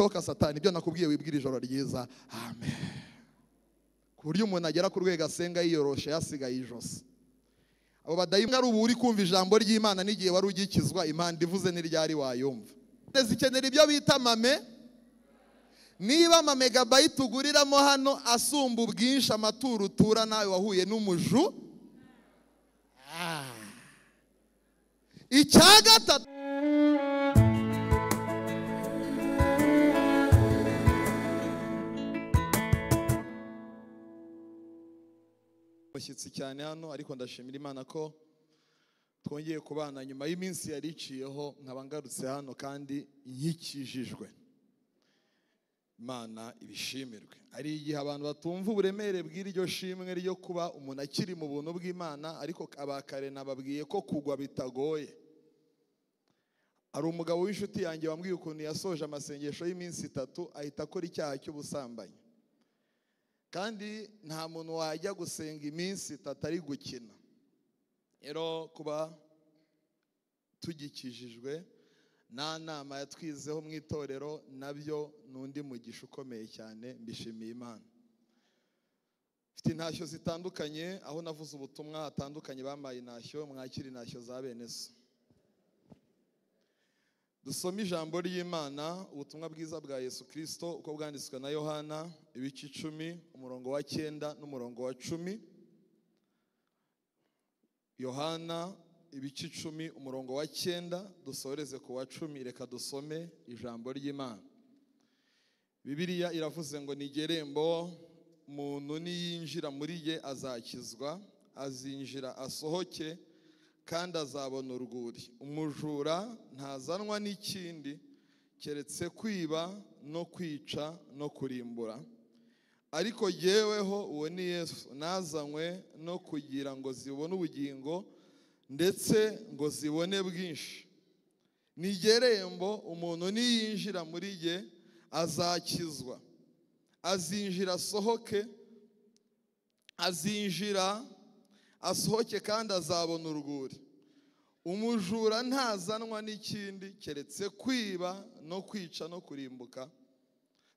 Toka satani, ibyo nakubwiye wibwira ijoro ryiza. Amen. Ku buryo umuntu agera ku rwego asenga yiyoroshe yasigaye ijosi. Abo badayimoni ari ubu uri kumva ijambo ry'Imana n'igihe wari ugikizwa, Imana ivuze n'iryari wayumva. Zikenera ibyo bita mame. Niba ama megabyte uguriramo hano asumba ubwinshi amaturo utura nawe wahuye n'umuju. Icya gatatu, mushyitsi cyane hano, ariko ndashimira Imana ko twongeye kubana nyuma y'iminsi yari iciyeho, nkaba ngarutse hano kandi nkikijijwe. Imana ibishimirwe. Ari igihe abantu batumva uburemere bw'iryo shimwe ryo kuba umuntu akiri mu buntu bw'Imana, ariko abakare nababwiye ko kugwa bitagoye. Ari umugabo w'inshuti yanjye wambwiye ukuntu yasoje amasengesho y'iminsi 3 ahita akora icyaha cy'ubusambanyi. Kandi nta muntu wajya gusenga iminsi 3 ari gukina. Rero kuba tugikijijwe nta nama yatwizeho mu itorero nabyo n'undi mugisha ukomeye cyane, mbishimiye Imana. Mfite intashyo zitandukanye, aho navuze ubutumwa hatandukanye bamaye intashyo, mwakira intashyo za bene so. Dusome ijambo ry'Imana, ubutumwa bwiza bwa Yesu Kristo uko bwanditswe na Yohana, ibice 10, umurongo wa 9 n'umurongo wa 10. Yohana ibice 10 umurongo wa 9 dusoreze ku wa 10. Reka dusome ijambo ry'Imana. Bibiliya iravuze ngo nigerembo muntu niyinjira muri ye azakizwa, azinjira asohoke kandi azabona urwuri. Umujura ntazanwa n'ikindi keretse kwiba no kwica no kurimbura, ariko jyeweho uwo ni Yesu nazanywe no kugira ngo zibone ubugingo ndetse ngo zibone bwinshi. Nigerembo umuntu niyinjira muri ye azakizwa, azinjira asohoke, azinjira asohoke kandi azabona urwuri. Umujura ntazanwa n'ikindi keretse kwiba no kwica no kurimbuka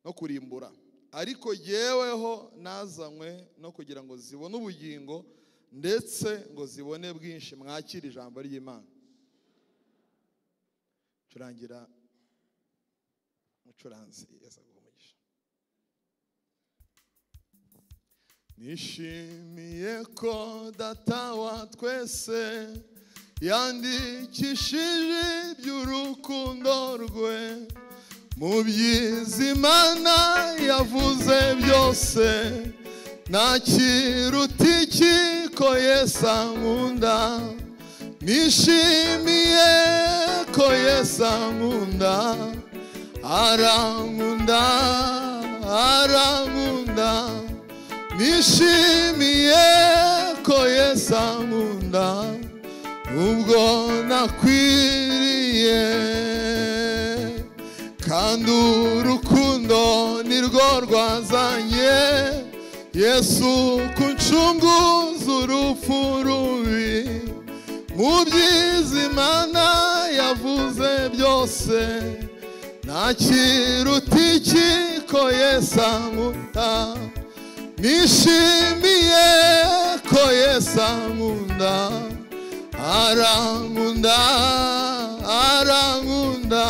no kurimbura, ariko jyeweho nazanywe no kugira ngo zibone ubugingo ndetse ngo zibone bwinshi. Mwakira ijambo ry'Imana. Curangira mucuranzi Yesu aguhe umugisha. Nishimiye ko data wa twese yandikishije iby'urukundo rwe, mu byiza Imana yavuze byose, nta kiruta iki ko Yesu ankunda. Nishimiye ko Yesu ankunda, arankunda, arankunda. Nishimiye ko Yesu ankunda, ubwo nakwiriye. Kandi urukundo nirwo rwazanye Yesu kuncunguza urupfu rubi, mu byiza Imana yavuze byose, nta kiruta iki ko Yesu ankunda. Nishimiye ko Yesu ankunda, arankunda, arankunda.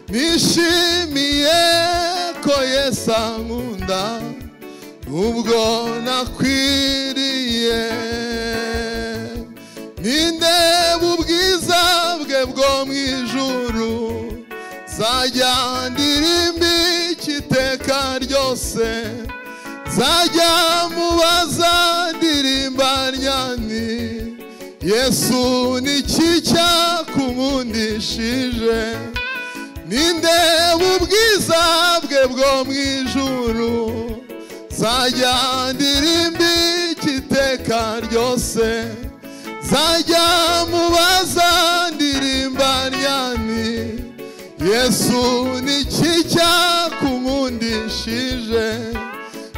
Nishimiye ko Yesu ankunda, ubwo nakwiriye. Nindeba ubwiza bwe bwo mu ijuru, nzajya ndirimba iteka ryose, nzajya mubaza ndirimba nyani, Yesu niki cyakunkundishije. Nindeba ubwiza bwe bwo mu ijuru, nzajya ndirimba iteka ryose, nzajya mubaza ndirimba nyani, Yesu niki cyakunkundishije.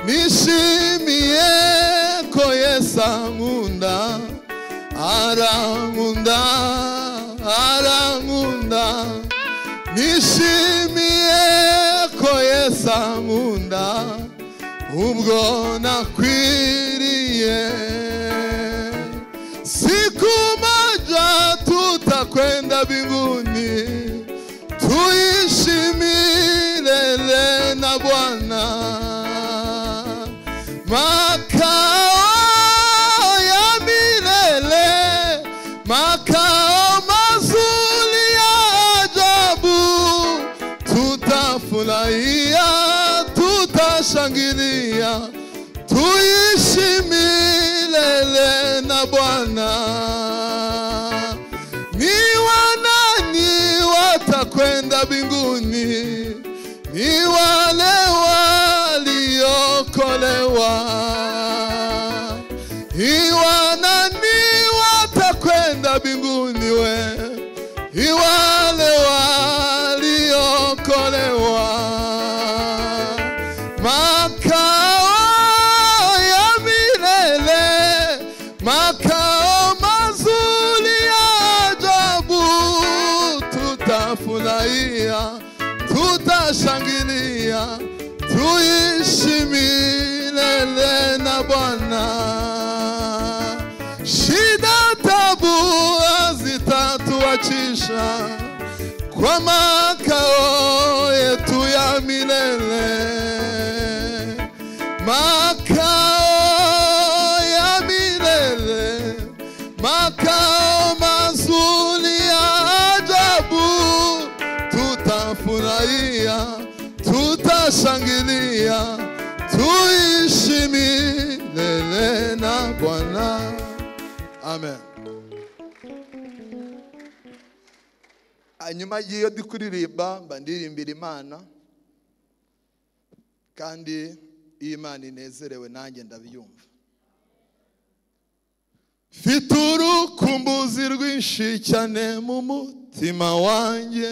Nishimiye ko Yesu ankunda, arankunda, arankunda. Nishimiye ukankunda ubwo nakwiriye. Siku moja tutakwenda mbinguni, tuishi milele na Bwana. Makao ya milele, makao mazuri ya ajabu, tutafurahia, tutashangilia, tuishi milele na Bwana. Ni wanani watakwenda mbinguni? Ni wale waliokolewa. Ni wanani watakwenda mbinguni we? Ni wale waliokolewa. Makao ya milele, makao mazuri ya ajabu, tutafurahia, tutashangilia, tuishi milele na Bwana. Shida tabu hazitatuachisha kwa makao yetu ya milele. Makao ya milele, makao mazuri ya ajabu, tutafurahia, tutashangilia, tuishi milele na Bwana. Amen. Hanyuma y'iyo ndi kuririmba mba ndirimbira Imana, kandi iyo Imana inezerewe nanjye ndabyumva. Mfite urukumbuzi rwinshi cyane mu mutima wanjye,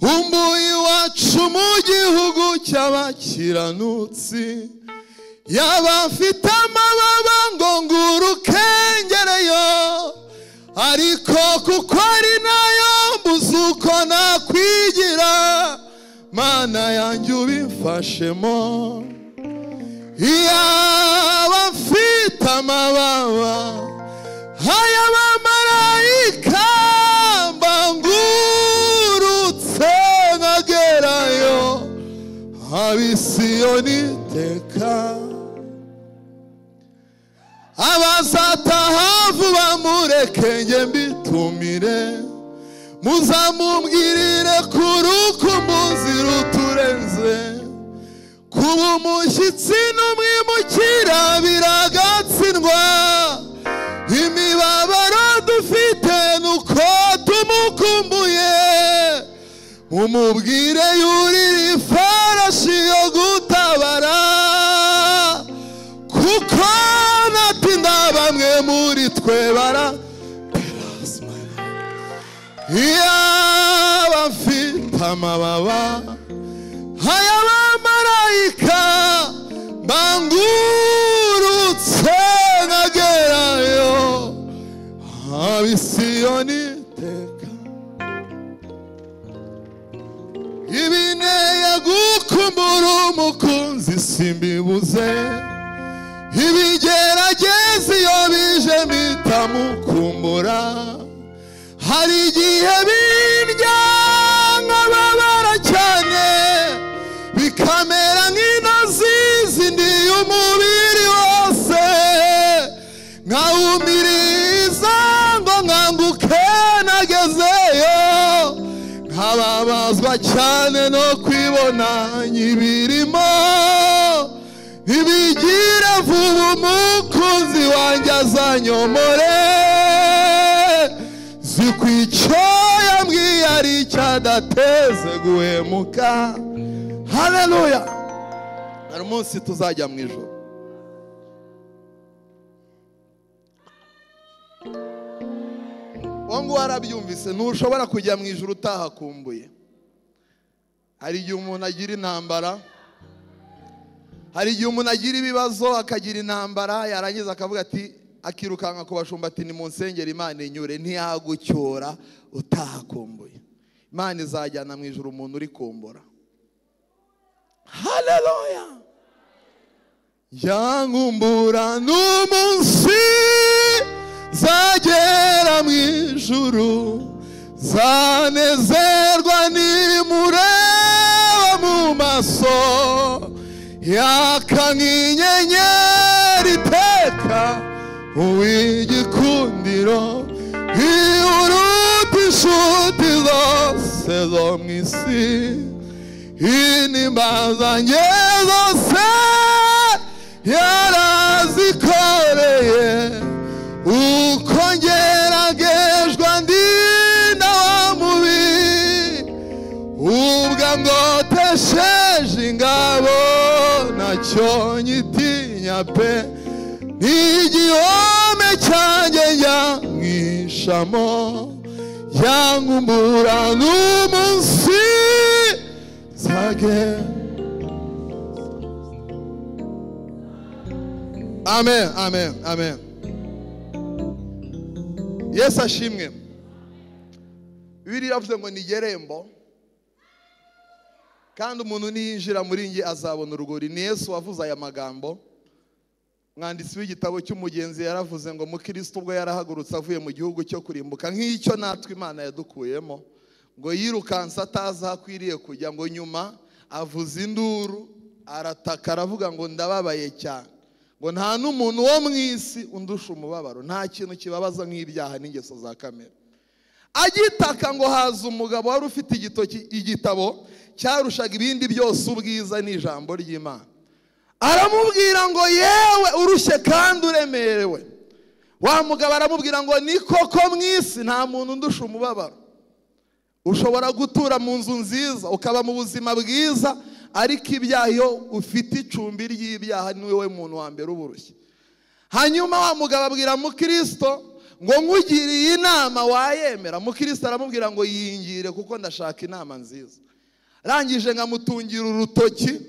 umbuye iwacu mu gihugu cy'abakiranutsi. Yaba mfite amababa ngo nguruke ngereyo, ariko kuko ari nayo mbuze uko nakwigira, Mana yanjye ubimfashemo. Yaba mfite amababa ay'abamarayika, mbangurutse nkagerayo, ab'Isiyoni iteka. Abazataha vuba mureke nge mbitumire, muzamumbwirire ku rukumbuzi ruturenze. Kuba umushyitsi n'umwimukira biragatsindwa, imibabaro dufite nuko tumukumbuye. Mumubwire yurire ifarashi yo gutabara, kuko natinda bamwe muri twe bara. Yaba mfite amababa ay'abamarayika, mbangurutse nkagerayo, ab'Isiyoni iteka. Ibineye gukumbura umukunzi simbibuze, ibigerageza iyo bije mpitamukumbura. Hari igihe bindya nkababara cyane, bikamera nk'intozi zindiye umubiri wose, nkawumiriza ngo nkanguke nagezeyo, nkababazwa cyane no kwibona nyibirimo. Ntibigire vuba umukunzi wanjye azanyomore, zikwico yambwiye ari icyadateze guhemuka. Haleluya. Hari umunsi tuzajya mu ijuru. Uwo nguwo arabyumvise, ntushobora kujya mu ijuru utahakumbuye. Hari igihe umuntu agira intambara, hari igihe umuntu agira ibibazo akagira intambara, yarangiza akavuga ati, akirukanka ku bashumba ati nimunsengere Imana inyure. Ntiyagucyora utahakumbuye. Imana izajyana mu ijuru umuntu uri kumbura. Ha! Haleluya. Yankumbura n'umunsi zagera mu ijuru, zanezerwa nimureba mu maso, yaka nk'inyenyeri iteka uw'igikundiro, iruta inshuti zose zo mu isi, intimba zanjye zose yarazikoreye, uko ngeragejwe ndinda wa mubi, ubwo ngotesheje ingabo nacyo nyitinya pe, n'igihome cyanjye yamwishamo, yankumbura n'umunsi zage. Amen, amen, amen. Yesu ashimwe. Bibiliya iravuze ngo ni irembo, kandi umuntu niyinjira muri nge azabona urugori. Ni Yesu wavuze aya magambo. Mwanditsi w'igitabo cy'umugenzi yaravuze ngo mukristo ubwo yarahagurutse avuye mu gihugu cyo kurimbuka nk'icyo natwe Imana yadukuyemo, ngo yirukanse atazi aho akwiriye kujya, ngo nyuma avuza induru arataka aravuga ngo ndababaye cyane, ngo nta n'umuntu wo mu isi undusha umubabaro, nta kintu kibabaza nk'ibyaha n'ingeso za kamere. Agitaka ngo haza umugabo wari ufite igitabo cyarushaga ibindi byose ubwiza n'ijambo ry'Imana, aramubwira ngo yewe urushye kandi uremerewe. Wa mugabo aramubwira ngo ni koko mu isi nta muntu undusha umubabaro. Ushobora gutura mu nzu nziza ukaba mu buzima bwiza, ariko ibyaha iyo ufite icumbi ry'ibyaha ni wowe muntu wa mbere uburushye. Hanyuma wa mugabo abwira mukristo ngo nkugiriye inama wayemera. Mukristo aramubwira ngo yingire kuko ndashaka inama nziza. Arangije nkamutungira urutoki,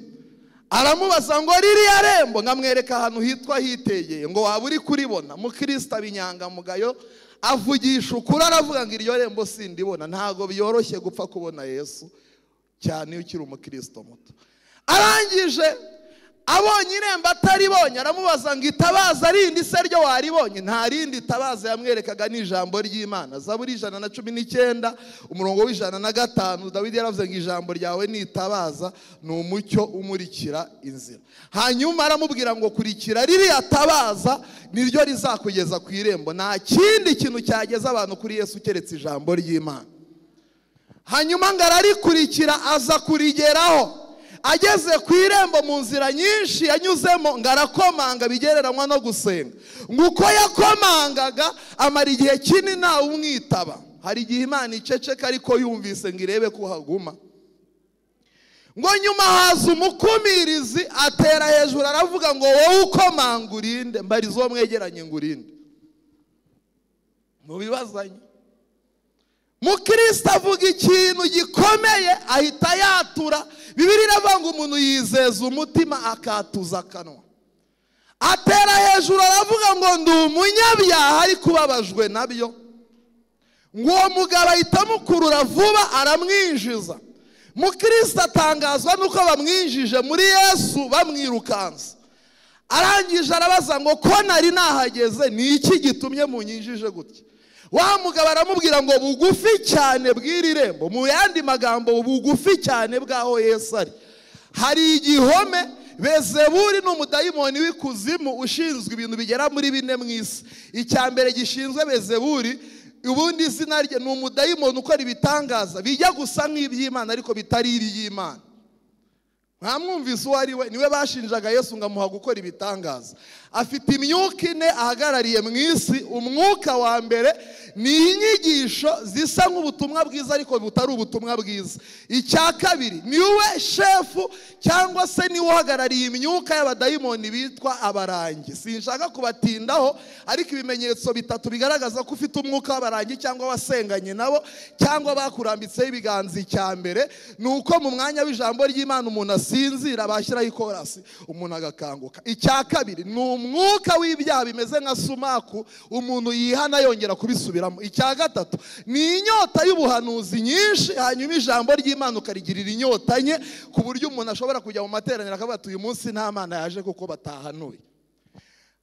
aramubaza ngo ririya rembo, nkamwereka ahantu hitwa hitegeye, ngo waba uri kuribona. Mukristo abinyangamugayo avugisha ukuri aravuga ngo iryo rembo sindibona. Ntago byoroshye gupfa kubona Yesu cyane iyo ukiri umukristo muto. Arangije abonye irembo ataribonye, aramubaza ngo itabaza rindi se ryo waribonye? Nta rindi tabaza yamwerekaga n'ijambo ry'Imana. Zaburi 119 umurongo w'105, Dawidi yaravuze ngo ijambo ryawe ni itabaza, ni umucyo umurikira inzira. Hanyuma aramubwira ngo kurikira ririya tabaza niryo rizakugeza ku irembo. Nta kindi kintu cyageza abantu kuri Yesu keretse ijambo ry'Imana. Hanyuma ngo ararikurikira aza kurigeraho. Ageze ku irembo mu nzira nyinshi yanyuzemo ngo arakomanga bigereranywa no gusenga. Ngo uko yakomangaga amara igihe kinini ntawe umwitaba. Hari igihe Imana iceceka ariko yumvise ngo irebe ko haguma. Ngo nyuma haza umukumirizi atera hejuru aravuga ngo wowe ukomanga urinde, mbariza uwo mwegeranye ngo urinde. Mubibazanye. Mukristo avuga ikintu gikomeye ahita yatura. Bibiliya iravuga ngo umuntu yizeza umutima akatuza akanwa. Atera hejuru aravuga ngo ndi umunyabyaha ariko ubabajwe nabyo. Ngo uwo mugabo ahita amukurura vuba aramwinjiza. Mukristo atangazwa nuko bamwinjije muri Yesu bamwirukansa. Arangije arabaza ngo ko nari nahageze ni iki gitumye munyinjije gutya? Wa mugabo aramubwira ngo bugufi cyane bw'iri rembo, mu yandi magambo bugufi cyane bw'aho Yesu ari hari igihome. Bezebuli ni umudayimoni w'ikuzimu ushinzwe ibintu bigera muri bine mu isi. Icya mbere gishinzwe Bezebuli, ubundi izina rye ni umudayimoni ukora ibitangaza bijya gusa nk'iby'Imana ariko bitari iby'Imana. Ntamwumvise uwo ari we, niwe bashinjaga Yesu ngo amuha gukora ibitangaza. Afite imyuka ine ahagarariye mu isi. Umwuka wa mbere ni inyigisho zisa nk'ubutumwa bwiza ariko butari ubutumwa bwiza. Icya kabiri ni we shefu cyangwa se niwe uhagarariye imyuka y'abadayimoni bitwa abarangi. Sinshaka kubatindaho, ariko ibimenyetso bitatu bigaragaza ko ufite umwuka w'abarangi cyangwa wasenganye nabo cyangwa bakurambitseho ibiganza. Icya mbere ni uko mu mwanya w'ijambo ry'Imana umuntu basinzira, bashyiraho ikorasi umuntu agakanguka. Icya kabiri ni umwuka w'ibyaha bimeze nka sumaku, umuntu yihana yongera kubisubiramo. Icya gatatu ni inyota y'ubuhanuzi nyinshi, hanyuma ijambo ry'Imana ukarigirira inyota nke, ku buryo umuntu ashobora kujya mu materaniro akavuga ati uyu munsi nta Mana yaje kuko batahanuye.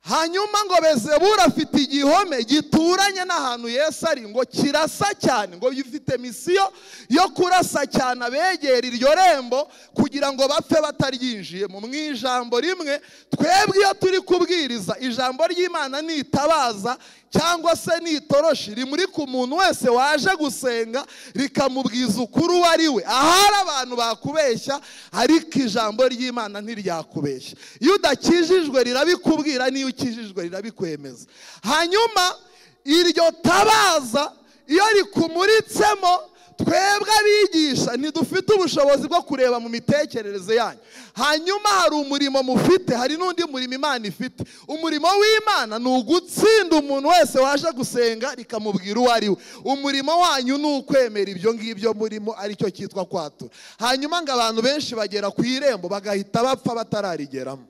Hanyuma ngo Bezebuli afite igihome gituranye n'ahantu Yesu ari, ngo kirasa cyane, ngo gifite misiyo yo kurasa cyane abegera iryo rembo kugira ngo bapfe bataryinjiye. Mu ijambo rimwe, twebwe iyo turi kubwiriza ijambo ry'Imana nitabaza cyangwa se nitoroshi rimurika umuntu wese waje gusenga, rikamubwiza ukuri uwo ari we. Ahari abantu bakubeshya, ariko ijambo ry'Imana ntiryakubeshya. Iyo udakijijwe rirabikubwira, n'iyo ukijijwe rirabikwemeza. Hanyuma iryo tabaza iyo rikumuritsemo, twebwe abigisha ntidufite ubushobozi bwo kureba mu mitekerereze yanyu. Hanyuma hari umurimo mufite, hari n'undi murimo Imana ifite. Umurimo w'Imana ni ugutsinda umuntu wese waje gusenga rikamubwira uwo ari we. Umurimo wanyu ni ukwemera ibyo ngibyo murimo, aricyo cyitwa kwatura. Hanyuma ngo abantu benshi bagera ku irembo bagahita bapfa batararigeramo.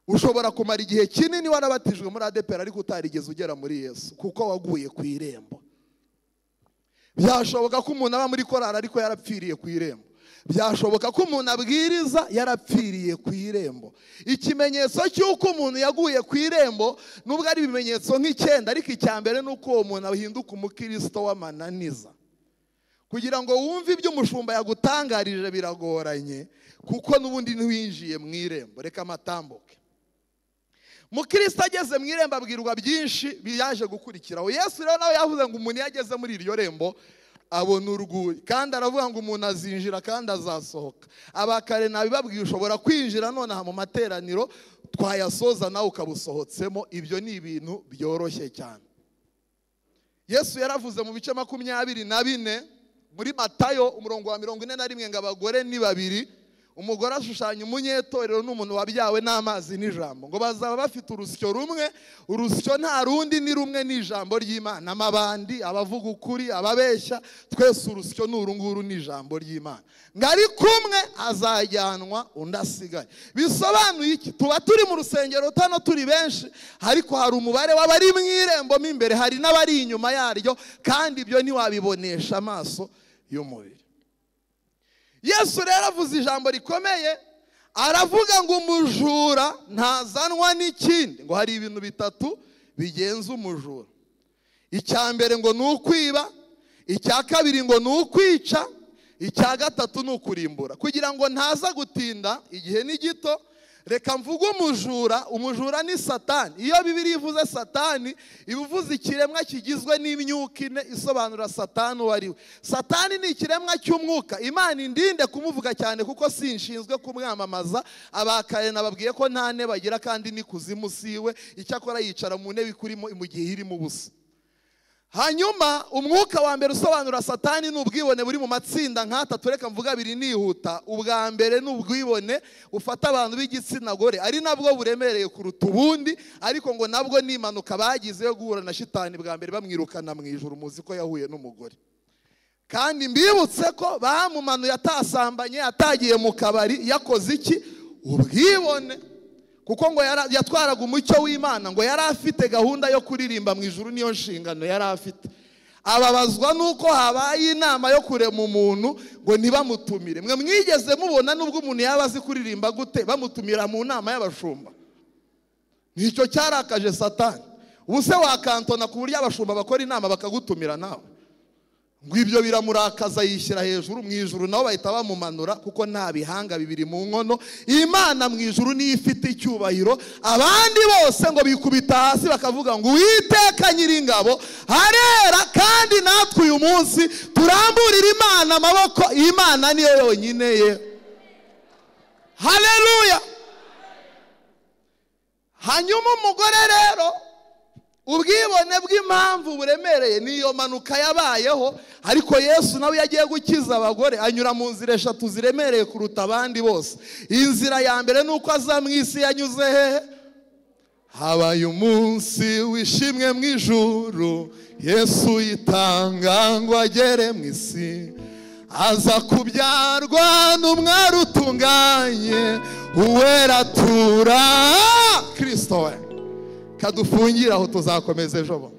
Ushobora kumara igihe kinini warabatijwe muri ADEPR ariko utarigeze ugera muri Yesu, kuko waguye ku irembo. Byashoboka ko umuntu aba muri korali ariko yarapfiriye ku irembo. Byashoboka ko umuntu abwiriza yarapfiriye ku irembo. Ikimenyetso cy'uko umuntu yaguye ku irembo, nubwo ari ibimenyetso nk'icyenda, ariko icya mbere ni uko uwo muntu ahinduka umukristo w'amananiza. Kugira ngo wumve ibyo umushumba yagutangarije biragoranye, kuko n'ubundi ntiwinjiye mu irembo. Reka amatambuke. Mukristo ageze mu irembo abwirwa byinshi biyaje gukurikiraho. Yesu rero nawe yavuze ngo umuntu yageze muri iryo rembo abona urwuri, kandi aravuga ngo umuntu azinjira kandi azasohoka. Abakare nabibabwiye, ushobora kwinjira nonaha mu materaniro twayasoza nawe ukabusohotsemo. Ibyo ni ibintu byoroshye cyane. Yesu yaravuze mu bice 24 muri Matayo umurongo wa 41 ngo abagore ni babiri, umugore ashushanya umunyetorero n'umuntu wabyawe n'amazi n'ijambo, ngo bazaba bafite urusyo rumwe, urusyo nta rundi ni rumwe n'ijambo ry'Imana. Amabandi, abavuga ukuri, ababeshya, twese urusyo ni urunguru n'ijambo ry'Imana. Ngo ari kumwe azajyanwa undi asigaye. Bisobanuye iki? Tuba turi mu rusengero tano turi benshi, ariko hari umubare w'abari mu irembo mo imbere, hari n'abari inyuma yaryo, kandi ibyo ntiwabibonesha amaso y'umubiri. Yesu rero avuze ijambo rikomeye, aravuga ngo umujura ntazanwa n'ikindi. Ngo hari ibintu bitatu bigenza umujura. Icya mbere ngo ni ukwiba, icya kabiri ngo ni ukwica, icya gatatu ni ukurimbura. Kugira ngo ntaza gutinda, igihe ni gito, reka mvuge umujura. Umujura ni Satani. Iyo Bibiliya ivuze Satani, iba ivuze ikiremwa kigizwe n'imyuka ine isobanura Satani uwo ari we. Satani ni ikiremwa cy'umwuka. Imana indinde kumuvuga cyane kuko sinshinzwe kumwamamaza. Abakare nababwiye ko nta ntebe agira kandi ni kuzimu siwe, icyakora yicara mu ntebe ikurimo mu gihe irimo ubusa. Hanyuma umwuka wa mbere usobanura Satani ni ubwibone buri mu matsinda nk'atatu. Reka mvuga abiri nihuta. Ubwa mbere ni ubwibone bufata abantu b'igitsina gore, ari nabwo buremereye kuruta ubundi, ariko ngo nabwo ni impanuka bagize yo guhura na shitani bwa mbere bamwirukana mu ijuru. Muzi ko yahuye n'umugore, kandi mbibutse ko bamumanuye atasambanye, atagiye mu kabari, yakoze iki? Ubwibone. Kuko ngo yatwaraga umucyo w'Imana, ngo yari afite gahunda yo kuririmba mu ijuru, niyo nshingano yari afite. Ababazwa nuko habaye inama yo kurema umuntu ngo ntibamutumire. Mwe mwigeze mubona nubwo umuntu yaba azi kuririmba gute bamutumira mu nama y'abashumba? Nicyo cyarakaje Satani. Ubu se wakantona ku buryo abashumba bakora inama bakagutumira nawe? Ngo ibyo biramurakaza, yishyira hejuru mu ijuru, nabo bahita bamumanura, kuko nta bihanga bibiri mu nkono. Imana mu ijuru niyo ifite icyubahiro, abandi bose ngo bikubita hasi bakavuga ngo Uwiteka Nyiringabo harera. Kandi natwe uyu munsi turamburira Imana amaboko, Imana niyo yonyine ye. Haleluya. Hanyuma umugore rero, ubwibone bw'impamvu buremereye niyo manuka yabayeho. Ariko Yesu nawe yagiye gukiza abagore anyura mu nzira eshatu ziremereye kuruta abandi bose. Inzira ya mbere ni uko aza mu isi yanyuze hehe? Habaye umunsi wishimwe mu ijuru, Yesu yitanga ngo agere mu isi, aza kubyarwa n'umwari utunganye. Uwera tura Kristo we. Kadufungira aho tuzakomeza ejo bo.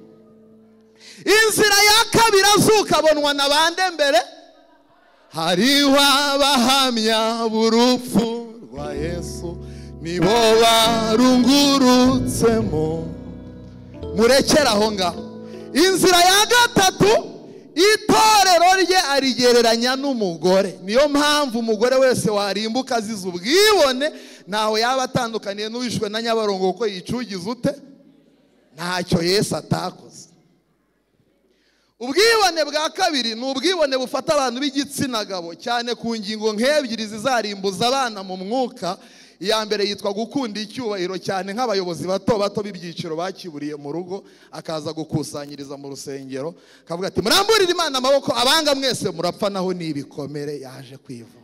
Inzira ya kabiri azuka abonwa na bande mbere? Hariho abahamya b'urupfu rwa Yesu, nibo barungurutsemo. Murekera aho ngaho. Inzira ya gatatu, itorero rye arigereranya n'umugore. Niyo mpamvu umugore wese warimbuka azize ubwibone ntaho yaba atandukaniye n'uwishwe na Nyabarongo, kuko yicugiza ute? Ntacyo Yesu atakoze. Ubwibone bwa kabiri ni ubwibone bufata abantu b'igitsina gabo cyane ku ngingo nk'ebyiri zizarimbuza abana mu mwuka. Iya mbere yitwa gukunda icyubahiro cyane, nk'abayobozi bato bato b'ibyiciro bakiburiye mu rugo, akaza gukusanyiriza mu rusengero akavuga ati muramburire Imana amaboko, abanga mwese murapfa, naho ni ibikomere yaje kwivura.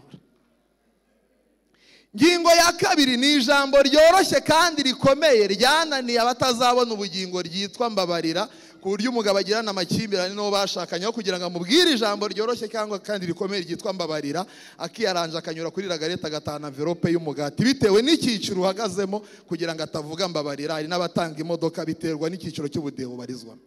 Ngingo ya kabiri ni ijambo ryoroshye kandi rikomeye ryananiye abatazabona ubugingo ryitwa mbabarira, ku buryo umugabo agirana amakimbirane n'uwo bashakanye kugira ngo amubwire ijambo ryoroshye cyangwa kandi rikomeye ryitwa mbabarira, akiyaranja akanyura kuri ragareta agatahana envelope y'umugati bitewe n'icyiciro uhagazemo, kugira ngo atavuga mbabarira. Hari n'abatanga imodoka biterwa n'icyiciro cy'ubudehe ubarizwamo.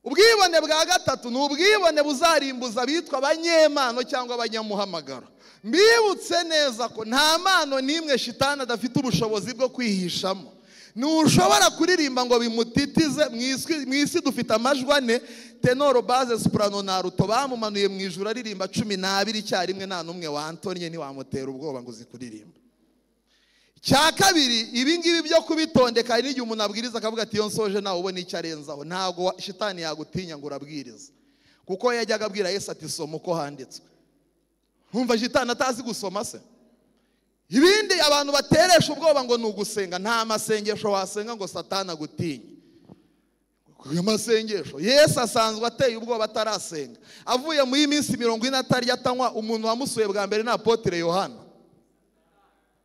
Ubwibone bwa gatatu ni ubwibone buzarimbuza abitwa abanyemano cyangwa abanyamuhamagaro. Mbibutse neza ko nta mano n'imwe shitani adafite ubushobozi bwo kwihishamo. Ntushobora kuririmba ngo bimutitize. Mu isi dufite amajwi ane: tenoro, baze, soprano na alto. Bamumanuye mu ijuru aririmba 12 icyarimwe, nta n'umwe wantonnye, ntiwamutera ubwoba ngo uzi kuririmba. Cya kabiri, ibi ngibi byo kubitondeka, hari n'igihe umuntu abwiriza akavuga ati iyo nsoje nawe ubona icyo arenzaho. Ntabwo shitani yagutinya ngo urabwiriza, kuko yajyaga abwira Yesu ati soma uko handitswe. Nkumva shitani atazi gusoma se? Ibindi abantu bateresha ubwoba ngo ni ugusenga. Nta masengesho wasenga ngo satani agutinye. Ayo masengesho Yesu asanzwe ateye ubwoba atarasenga. Avuye mu minsi 40 atarya atanywa, umuntu wamusuye bwa mbere ni Apotre Yohana.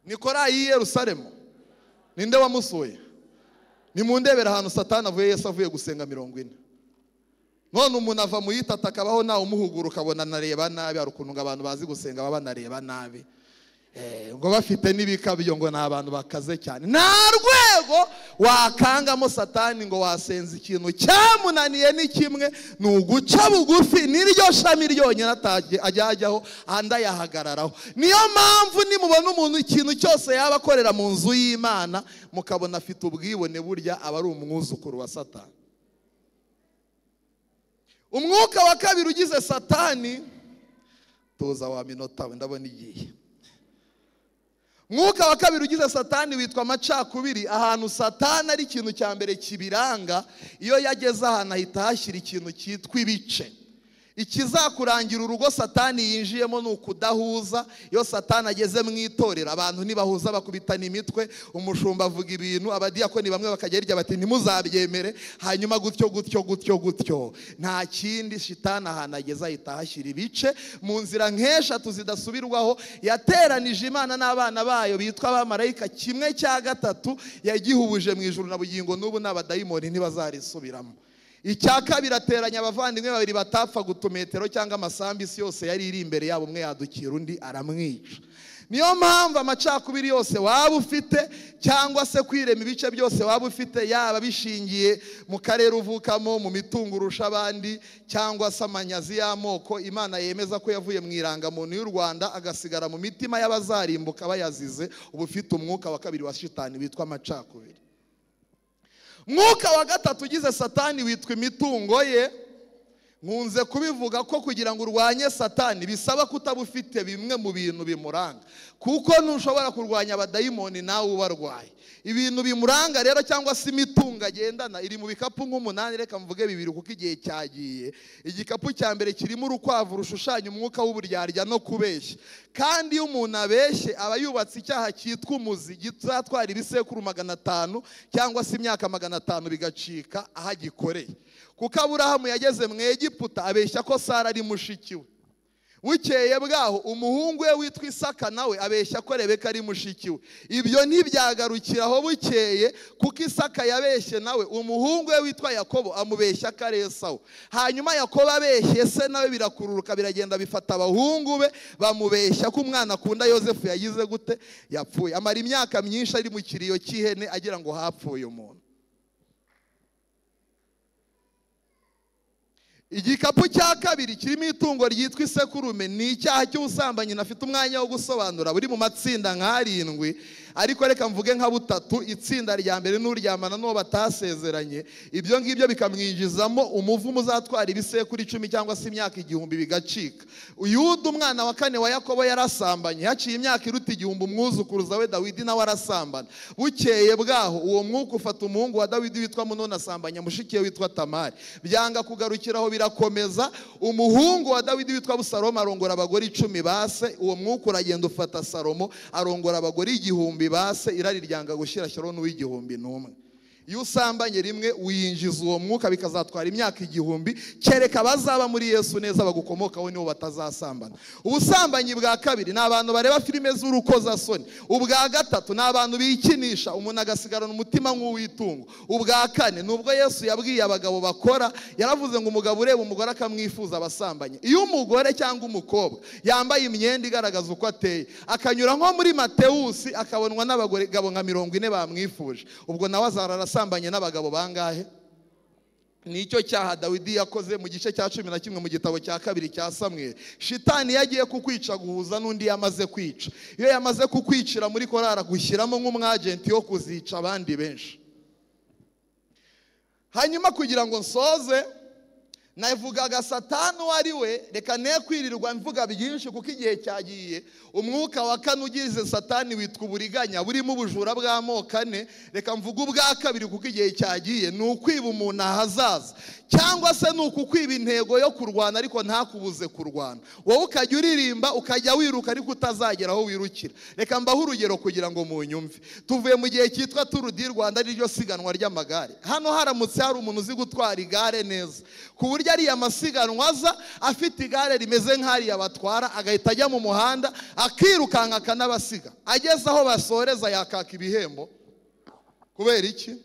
Nikora y'i Yerusalemu. Ninde wamusuye? Nimundebera ahantu satani avuye Yesu avuye gusenga 40. None umuntu ava mu yitata akabaho nawe umuhugura ukabona nareba nabi. Hari ukuntu abantu bazi gusenga baba banareba nabi, ngo bafite n'ibikabyo ngo ni abantu bakaze cyane. Nta rwego wakangamo satani ngo wasenze ikintu cyamunaniye ni kimwe, ni uguca bugufi. Niryo shami ryonyine ajyaho andi ayahagararaho. Niyo mpamvu nimubona umuntu ikintu cyose yaba akorera mu nzu y'Imana mukabona afite ubwibone, burya aba ari umwuzukuru wa satani. Umwuka wa kabiri ugize satani, tuza wa minota ndabona igiye. Mwuka wa kabiri ugize satani witwa amacakubiri. Ahantu satani ari ikintu cya mbere kibiranga, iyo yageze ahantu ahita hashyira ikintu cyitwa ibice. Ikizakurangira urugo satani yinjiyemo ni ukudahuza. Iyo satani ageze mu itorero abantu ntibahuza, bakubitana imitwe, umushumba avuga ibintu, abadiyakoni bamwe bakajya hirya bati ntimuzabyemere, hanyuma gutyo gutyo gutyo gutyo. Nta kindi, shitani ahantu ageze ahita hashyira ibice. Mu nzira nk'eshatu zidasubirwaho yateranije Imana n'abana bayo bitwa abamarayika, 1/3 yagihubuje mu ijuru na bugingo n'ubu n'abadayimoni ntibazarisubiramo. Icya kabiri, ateranya abavandimwe babiri batapfa gutumetero cyangwa amasambisi yose yari iri imbere yabo, umwe yadukira undi aramwica. Niyo mpamvu amacakubiri yose waba ufite cyangwa se kwirema ibice byose waba ufite, yaba bishingiye mu karere uvukamo, mu mitungo urusha abandi, cyangwa se amanyazi y'amoko, Imana yemeza ko yavuye mu irangamuntu y'u Rwanda agasigara mu mitima y'abazarimbuka bayazize, uba ufite umwuka wa kabiri wa shitani witwa amacakubiri. Mwuka wa gatatu ugize satani witwa imitungo ye. Nkunze kubivuga ko kugira ngo urwanye satani bisaba kutaba ufite bimwe mu bintu bimuranga, kuko ntushobora kurwanya abadayimoni nawe ubarwaye. Ibintu bimuranga rero cyangwa se imitungo agendana iri mu bikapu nk'umunani. Reka mvuge bibiri kuko igihe cyagiye. Igikapu cya mbere kirimo urukwavu rushushanya umwuka w'uburyarya no kubeshya. Kandi iyo umuntu abeshye aba yubatse icyaha cyitwa umuzi gizatwara ibisekuru 500 cyangwa se imyaka 500 bigacika aho agikoreye. Kuko Aburahamu yageze mu Egiputa abeshya ko Sara ari mushiki we. Bukeye bwaho umuhungu we witwa Isaka nawe abeshya ko Rebeka ari mushiki we. Ibyo ntibyagarukiraho bukeye, kuko Isaka yabeshye nawe umuhungu we witwa Yakobo amubeshya ko ari Esawu. Hanyuma Yakobo abeshye se nawe birakururuka biragenda bifata abahungu be bamubeshya ko umwana akunda Yosefu yagize gute, yapfuye. Amara imyaka myinshi ari mu kiriyo cy'ihene agira ngo hapfuye umuntu. Igikapu cya kabiri kirimo itungo ryitwa isekurume ni icyaha cy'ubusambanyi. Nafite umwanya wo gusobanura buri mu matsinda nk'arindwi, ariko reka mvuge nka butatu. Itsinda rya mbere n'uryamana n'uwo batasezeranye, ibyo ngibyo bikamwinjizamo umuvumo uzatwara ibisekuru 10 cyangwa se imyaka 1000 bigacika. Yuda umwana wa kane wa Yakobo yarasambanye, haciye imyaka iruta 1000 umwuzukuruza we Dawidi nawe arasambana. Bukeye bwaho uwo mwuka ufata umuhungu wa Dawidi witwa Munoni asambanya mushiki we witwa Tamari. Byanga kugarukiraho birakomeza, umuhungu wa Dawidi witwa Abusalomu arongora abagore 10 base. Uwo mwuka uragenda ufata Salomo arongora abagore 1000 base. Irari ryanga gushyira shyiraho n'uw'igihumbi n'umwe. Iyo usambanye rimwe winjiza uwo mwuka bikazatwara imyaka 1000, kereka bazaba muri Yesu neza bagukomokaho nibo batazasambana. Ubusambanyi bwa kabiri ni abantu bareba filime z'urukozasoni. Ubwa gatatu ni abantu bikinisha, umuntu agasigarana umutima nk'uw'itungo. Ubwa kane nubwo Yesu yabwiye abagabo bakora, yaravuze ngo umugabo ureba umugore akamwifuza abasambanye. Iyo umugore cyangwa umukobwa yambaye imyenda igaragaza uko ateye, akanyura nko muri Matewusi akabonwa n'abagabo nka 40 bamwifuje, ubwo nawe azarara asambanye n'abagabo bangahe? Nicyo cyaha Dawidi yakoze mu gice cya 11 mu gitabo cya kabiri cya Samweli. Shitani yagiye kukwica guhuza n'undi yamaze kwica. Iyo yamaze kukwicira muri korara gushyiramo nk'umwagenti wo kuzica abandi benshi. Hanyuma kugira ngo nsoze, navugaga Satani uwo ari we, reka ne kwirirwa mvuga byinshi kuko igihe cyagiye. Umwuka wa kane ugize Satani witwa uburiganya, burimo ubujura bw'amoko ane. Reka mvuge ubwa kabiri kuko igihe cyagiye. Ni ukwiba umuntu ahazaza, cyangwa se ni ukukwiba intego yo kurwana ariko ntakubuze kurwana. Wowe ukajya uririmba ukajya wiruka ariko utazagera aho wirukira. Reka mbahe urugero kugira ngo munyumve. Tuvuye mu gihe cyitwa Tour du Rwanda, ariryo siganwa ry'amagare. Hano haramutse hari umuntu uzi gutwara igare neza, ku buryo ariya masiganwa aza afite igare rimeze nk'ariya batwara, agahita ajya mu muhanda akirukanka akanabasiga, ageze aho basoreza yakaka ibihembo. Kubera iki?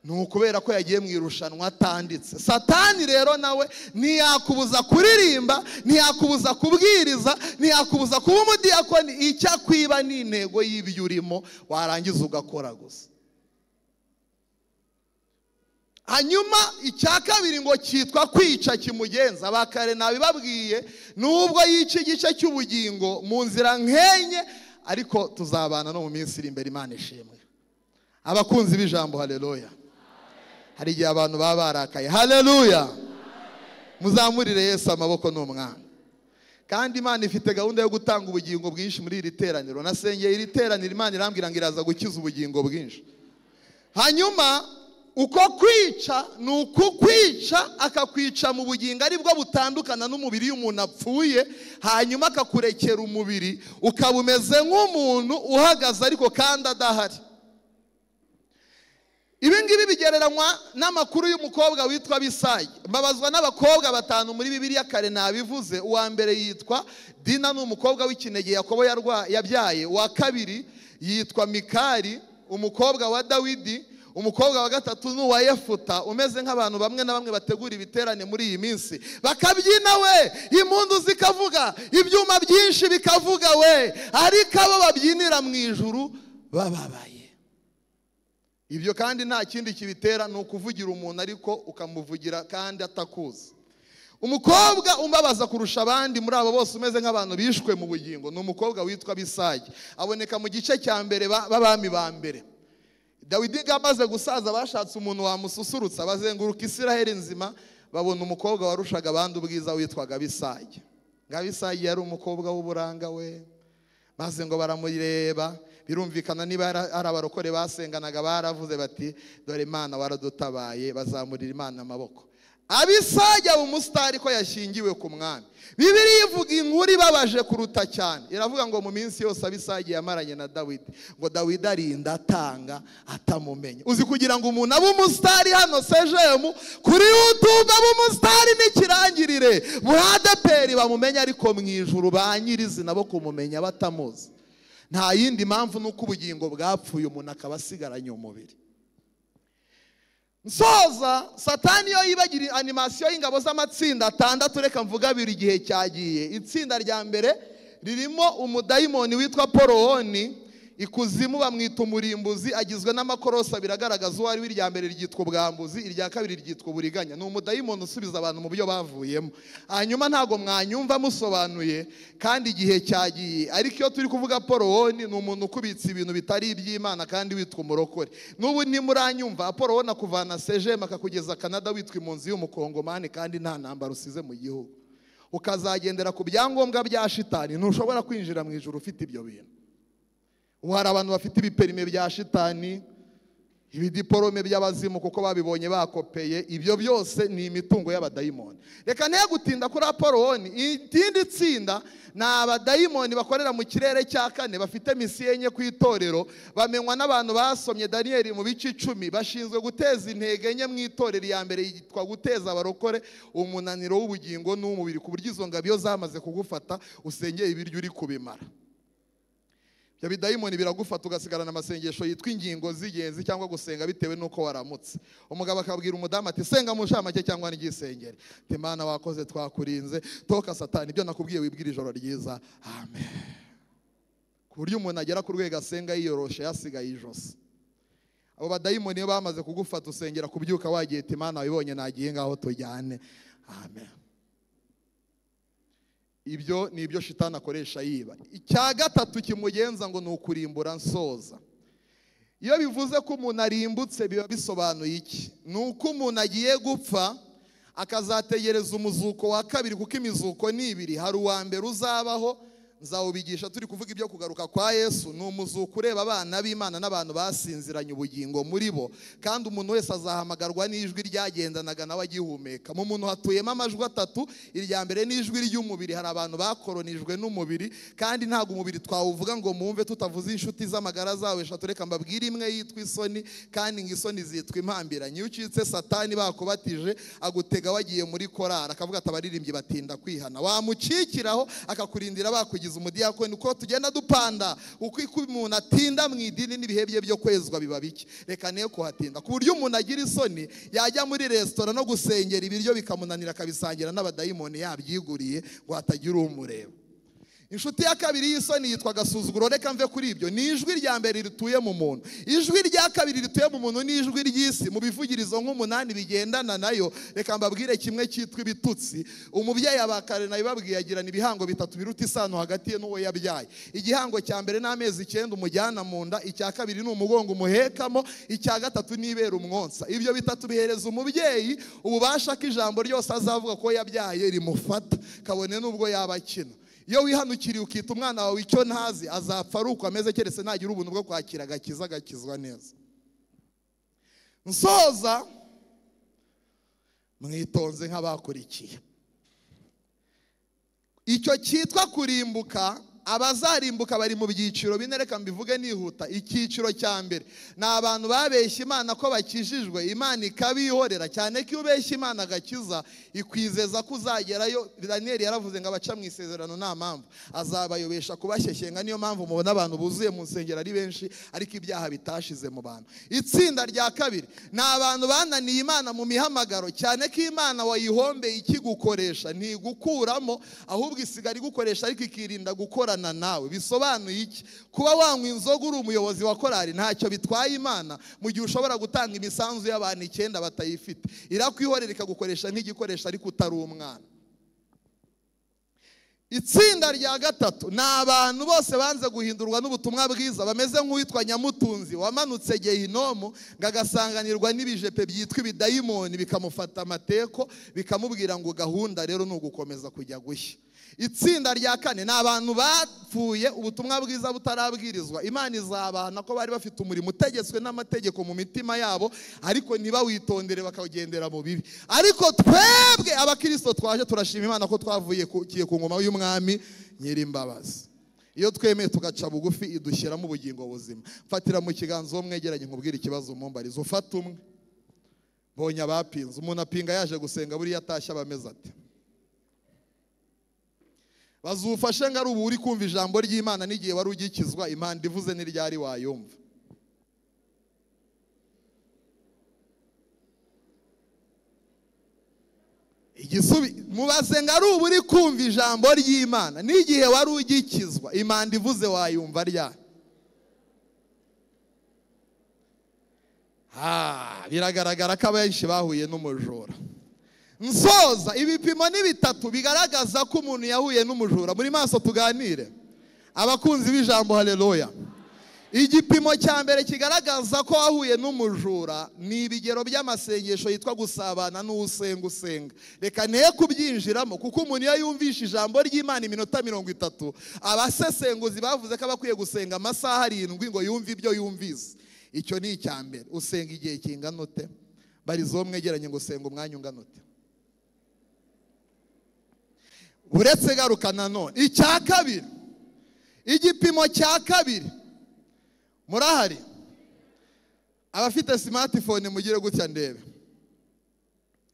Ni ukubera ko yagiye mu irushanwa atanditse. Satani rero nawe ntiyakubuza kuririmba, ntiyakubuza kubwiriza, ntiyakubuza kuba umudiyakoni. Icyo akwiba ni intego y'ibyo urimo, warangiza ugakora gusa. Hanyuma icya kabiri ngo cyitwa kwica kimugenza. Abakare nabibabwiye, nubwo yica igice cy'ubugingo mu nzira nkenye, ariko tuzabana no mu minsi iri imbere. Imana ishimwe. Abakunzi b'ijambo, haleluya. Hari igihe abantu baba barakaye, haleluya. Muzamurire Yesu amaboko, ni umwana. Kandi Imana ifite gahunda yo gutanga ubugingo bwinshi muri iri teraniro. Nasengeye iri teraniro, Imana irambwira ngo iraza gukiza ubugingo bwinshi. Hanyuma uko kwica ni ukukwica, akakwica mu bugingo aribwo butandukana n'umubiri y'umuntu apfuye, hanyuma akakurekera umubiri ukaba umeze nk'umuntu uhagaze ariko kandi adahari. Ibi ngibi bigereranywa n'amakuru y'umukobwa witwa Bisayi. Mbabazwa n'abakobwa 5 muri Bibiliya, kare nabivuze. Uwa mbere yitwa Dina, ni umukobwa w'ikinege Yakobo yabyaye. Uwa kabiri yitwa Mikali, umukobwa wa Dawidi. Umukobwa wa gatatu ni uwa Yefuta, umeze nk'abantu bamwe na bamwe bategura ibiterane muri iyi minsi, bakabyina we, impundu zikavuga, ibyuma byinshi bikavuga we, ariko abo babyinira mu ijuru bababaye. Ibyo kandi nta kindi kibitera, ni ukuvugira umuntu ariko ukamuvugira kandi atakuzi. Umukobwa umbabaza kurusha abandi muri abo bose umeze nk'abantu bishwe mu bugingo ni umukobwa witwa Bisayi. Aboneka mu gice cya mbere b'abami ba mbere. Dawidi amaze gusaza, bashatse umuntu wamususurutsa, bazenguruka Isiraheli nzima, babona umukobwa warushaga abandi ubwiza witwaga Abisayi. Ngo Abisayi yari umukobwa w'uburanga we, maze ngo baramureba. Birumvikana niba ari abarokore basenganaga, baravuze bati dore Imana waradutabaye, bazamurira Imana amaboko. Abisagi aba umusitari ko yashyingiwe ku mwami. Bibiliya ivuga inkuru ibabaje kuruta cyane. Iravuga ngo mu minsi yose Abisagi yamaranye na Dawidi, ngo Dawidi arinda atanga atamumenya. Uzi kugira ngo umuntu abe umusitari hano sejemu kuri YouTube, abe umusitari n'ikirangirire, buhadeperi bamumenya, ariko mu ijuru ba nyirizina bo kumumenya batamuzi. Nta yindi mpamvu nuko ubugingo bwapfuye, umuntu akaba asigaranye umubiri. Nsoza, Satani iyo yibagira animasiyo y'ingabo z'amatsinda atandatu, reka mvuga abiri igihe cyagiye. Itsinda rya mbere ririmo umudayimoni witwa Porowoni, ikuzimu bamwita umurimbuzi, agizwe n'amakorosi abiri agaragaza uwo ari we. Irya mbere ryitwa ubwambuzi, irya kabiri ryitwa uburiganya. Ni umudayimoni usubiza abantu mu byo bavuyemo. Hanyuma ntabwo mwanyumva musobanuye kandi igihe cyagiye, ariko iyo turi kuvuga Porowoni ni umuntu ukubitse ibintu bitari iby'Imana kandi witwa umurokore. N'ubu ntimuranyumva, Porowoni akuvana sejema akakugeza Canada witwa impunzi y'umukongomani kandi nta ntambara usize mu gihugu, ukazagendera ku byangombwa bya shitani. Ntushobora kwinjira mu ijuru ufite ibyo bintu. Ubu hari abantu bafite ibiperime bya shitani, ibidiporome by'abazimu kuko babibonye bakopeye. Ibyo byose ni imitungo y'abadayimoni. Reka nte gutinda kuri Apoloni. Itindi tsinda ni abadayimoni bakorera mu kirere cya kane, bafite misiyo enye ku itorero, bamenywa n'abantu basomye Daniyeli mu bice 10. Bashinzwe guteza intego enye mu itorero. Iya mbere yitwa guteza abarokore umunaniro w'ubugingo n'umubiri, ku buryo izo ngabo iyo zamaze kugufata usengeye ibiryo uri kubimara. Ibyo bidayimoni biragufata ugasigarana amasengesho yitwa ingingo z'ingenzi cyangwa gusenga bitewe n'uko waramutse. Umugabo akabwira umudamu ati senga mu nshamake cyangwa n'igisengere. Ati Mana wakoze twakurinze, toka Satani ibyo nakubwiye wibwira ijoro ryiza. Amen. Ku buryo umuntu agera ku rwego asenga yiyoroshe yasigaye ijosi. Abo badayimoni iyo bamaze kugufata usengera kubyuka wagiye ati Mana wibonye nagiye ngaho tujyane. Amen. Ibyo ni ibyo shitani akoresha yiba. Icya gatatu kimugenza ngo ni ukurimbura. Nsoza, iyo bivuze ko umuntu arimbutse biba bisobanuye iki? Ni uko umuntu agiye gupfa akazategereza umuzuko wa kabiri, kuko imizuko ni ibiri. Hari uwa mbere uzabaho, nzawubigisha turi kuvuga ibyo kugaruka kwa Yesu. Ni umuzuko ureba abana b'Imana n'abantu basinziranye ubugingo muri bo, kandi umuntu wese azahamagarwa n'ijwi ryagendanaga nawe agihumeka. Mu muntu hatuyemo amajwi atatu. Irya mbere ni ijwi ry'umubiri. Hari abantu bakoronijwe n'umubiri, kandi ntabwo umubiri twawuvuga ngo mwumve tutavuze inshuti z'amagara zawe eshatu. Reka mbabwire imwe yitwa isoni, kandi ngo isoni zitwa impambiranye. Iyo ucitse Satani bakubatije agutega wagiye muri korari, akavuga ati abaririmbyi batinda kwihana, wamucikiraho akakurindira bakugize umudiyakoni. Uko tugenda dupanda, uko umuntu atinda mu idini n'ibihe bye byo kwezwa biba bike. Reka niyo kuhatinda, ku buryo umuntu agira isoni yajya muri resitora no gusengera ibiryo bikamunanira, akabisangira n'abadayimoni yabyiguriye ngo hatagira umureba. Inshuti ya kabiri y'isoni yitwa agasuzuguro. Reka mve kuri ibyo. Ni ijwi rya mbere rituye mu muntu. Ijwi rya kabiri rituye mu muntu ni ijwi ry'isi, mu bivugirizo nk'umunani bigendana nayo. Reka mbabwire kimwe cyitwa ibitutsi. Umubyeyi abakare nabibabwiye agirana ibihango bitatu biruta isano hagati ye n'uwo yabyaye. Igihango cya mbere ni amezi 9 umujyana mu nda, icya kabiri ni umugongo umuhekamo, icya gatatu ni ibere umwonsa. Ibyo bitatu bihereza umubyeyi ububasha ko ijambo ryose azavuga ko yabyaye rimufata, kabone n'ubwo yaba akina. Iyo wihanukiriye ukita umwana wawe icyo ntazi, azapfa ari uko ameze, keretse nagira ubuntu bwo kwakira agakiza agakizwa neza. Nsoza, mwitonze nk'abakurikiye. Icyo cyitwa kurimbuka, abazarimbuka bari mu byiciro bine. Reka mbivuge nihuta. Icyiciro cya mbere ni abantu babeshya Imana ko bakijijwe, Imana ikabihorera. Cyane ko iyo ubeshya Imana agakiza ikwizeza ko uzagerayo. Daniel yaravuze ngo abaca mu isezerano nta mpamvu azabayobesha kubashyeshyenga. Niyo mpamvu mubona abantu buzuye mu nsengero ari benshi, ariko ibyaha bitashize mu bantu. Itsinda rya kabiri ni abantu bananiye Imana mu mihamagaro. Cyane ko Imana wayihombeye ikigukoresha ntigukuramo, ahubwo isigara igukoresha ariko ikirinda gukora nawe. Bisobanuye iki? Kuba wanywa inzoga uri umuyobozi wa korari ntacyo bitwaye Imana, mu gihe ushobora gutanga imisanzu y'abantu 9 batayifite. Irakwihorera ikagukoresha nk'igikoresho ariko utari umwana. Itsinda rya gatatu ni abantu bose banze guhindurwa n'ubutumwa bwiza, bameze nk'uwitwa Nyamutunzi wamanutse Gehinomu ngo agasanganirwa n'ibijepe byitwa ibidayimoni, bikamufata amateko bikamubwira ngo gahunda rero ni ugukomeza kujya gushya. Itsinda rya kane ni abantu bapfuye ubutumwa bwiza butarabwirizwa. Imana izabahana ko bari bafite umurimo utegetswe n'amategeko mu mitima yabo, ariko ntibawitondere bakawugendera mu bibi. Ariko twebwe abakristo twaje turashima Imana ko twavuye ku ngoma y'umwami Nyirimbabazi. Iyo twemeye tugaca bugufi idushyiramo ubugingo buzima. Mfatira mu kiganza uwo mwegeranye nkubwire ikibazo mumbarizo. Ufata umwe. Bonye abapinze, umuntu apinga yaje gusenga buriya atashye abameze ati. Bazufashe ngo ari ubu uri kumva ijambo ry'Imana n'igihe wari ugikizwa, Imana ivuze n'iryari wayumva. Mubaze ngo ari ubu uri kumva ijambo ry'Imana n'igihe wari ugikizwa, Imana ivuze wayumva ryari. Biragaragara ko abenshi bahuye n'umujura. Nsoza ibipimo ni bitatu bigaragaza ko umuntu yahuye n'umujura. Muri maso tuganire, abakunzi b'ijambo, haleluya. Igipimo cya mbere kigaragaza ko wahuye n'umujura ni ibigero by'amasengesho yitwa gusabana n'usenga usenga. Reka neye kubyinjiramo, kuko umuntu iyo yumvishe ijambo ry'Imana iminota 30, abasesenguzi bavuze ko abakwiye gusenga amasaha 7 ngo yumve ibyo yumvise. Icyo ni icya mbere. Usenga igihe kingana ute? Barizo mwegeranye ngo usenga umwanya ungana ute? Uretse garuka nanone. Icya kabiri, igipimo cya kabiri, murahari? Abafite smartphone mugire gutya ndebe.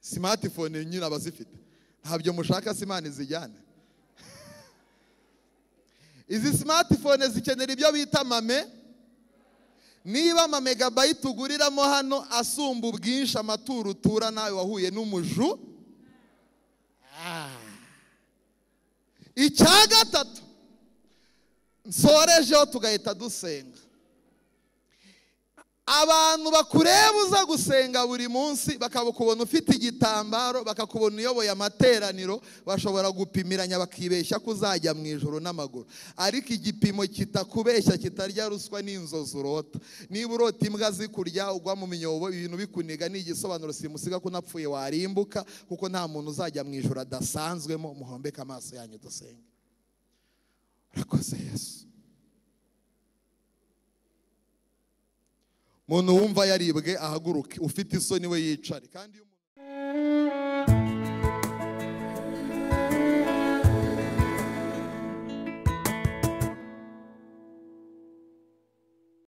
Smartphone nyine abazifite, ntabyo mushaka simani zijyane. Izi smartphone zikenera ibyo bita mame. Niba ama megabyte uguriramo hano asumba ubwinshi amaturo utura, nawe wahuye n'umuju. Icya gatatu nsorejeho tugahita dusenga. Abantu bakureba uza gusenga buri munsi, bakakubona ufite igitambaro, bakakubona uyoboye amateraniro, bashobora gupimiranya bakibeshya ko uzajya mu ijoro n'amaguru. Ariko igipimo kitakubeshya kitarya ruswa n'inzozi urota. Niba urota imbwa zikurya ugwa mu minyobo, ibintu bikuniga, ni igisobanuro simusiga ko unapfuye warimbuka, kuko nta muntu uzajya mu ijoro adasanzwemo. Muhombeke amaso yanyu dusenge. Urakoze Yesu. Umuntu wumva yaribwe ahaguruke, ufite isoni we yicare. Kandi